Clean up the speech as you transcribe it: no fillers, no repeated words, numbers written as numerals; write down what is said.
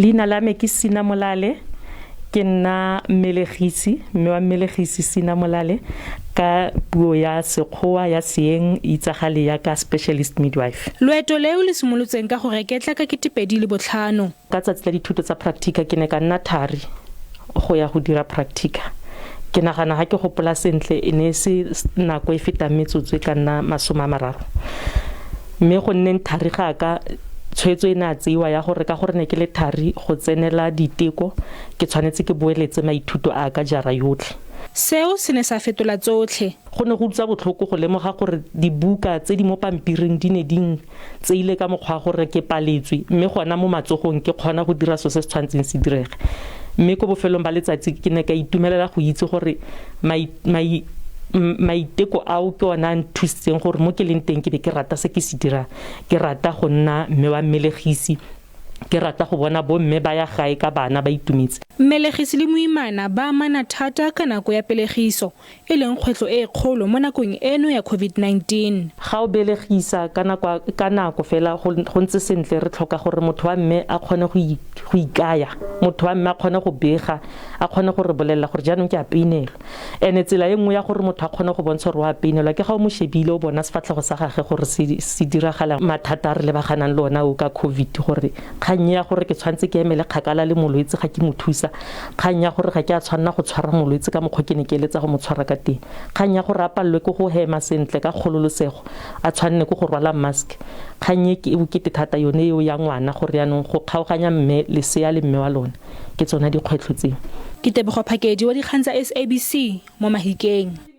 Leina la me ke Sina Molale, ke nna mmelegisi, mme wa mmelegisi Sina Molale ka puo ya Sekgowa ya seeng e itsagale yaka specialist midwife. Loeto leo le simolotseng ka go reketla ka 2005. Ka tsatsi la dithuto tsa practica ke ne ka nna thari go ya go dira practica. Ke nagana ga ke gopola sentle e ne e se nako e fetang metsotso e ka nna 30. Mme go nneng thari ga ka tshwetso e ne a tseiwa ya gore ka gore ne ke le thari go tsenela diteko ke tshwanetse ke boeletse maithuto a ka jara yotlhe. Seo se ne sa fetola tsotlhe. Go ne go utlwisa botlhoko go lemoga gore dibuka tse di mo pampiring di ne di tseile ka mokgwa wa gore ke paletswe, mme gona mo matsogong ke kgona go dira so se se tshwanetseng se direge. Mme ko bofelong ba letsatsi ke ne ka itumelela go itse gore maiteko ao ke ona a nthusitseng gore mo ke leng teng ke be ke rata se ke se dirang. Ke rata go nna mme wa mmelegisi, ke rata go bona bomme ba ya gae ka bana ba itumetse. Mmelegisi le moimana ba amana thata ka nako ya pelegiso, e leng kgwetlho e kgolo mo nakong eno ya COVID-19. Ga o belegisa ka nako, ka nako fela go ntse sentle, re tlhoka gore motho wa mme a kgone go ikaya, motho wa mme a kgone go bega, a kgone go re bolelela gore jaanong ke a peinelwa. Ene tsela e nngwe ya gore motho a kgone go bontsha gore o a peinelwa ke ga o mo shebile o bona sefatlhego sa gagwe gore se diragala. Mathata a re lebaganang le ona o ka COVID, gore kgang ya gore ke tshwanetse ke emele kgakala le molwetse ga ke mo thusa, kgang ya gore ga ke a tshwanela go tshwara molwetse ka mokgwa ke ne ke eletsa go mo tshwara ka teng, kgang ya gore a palelwe ke go hema sentle ka kgololosego, a tshwanne ke go rwala mask, kgang e ke e bokete thata yone eo ya ngwana, gore yaanong go kgaoganya mme lesea le mme wa lone, ke tsona dikgwetlho tseo. Ke Tebogo Phakedi wa dikgang tsa SABC mo Mahikeng.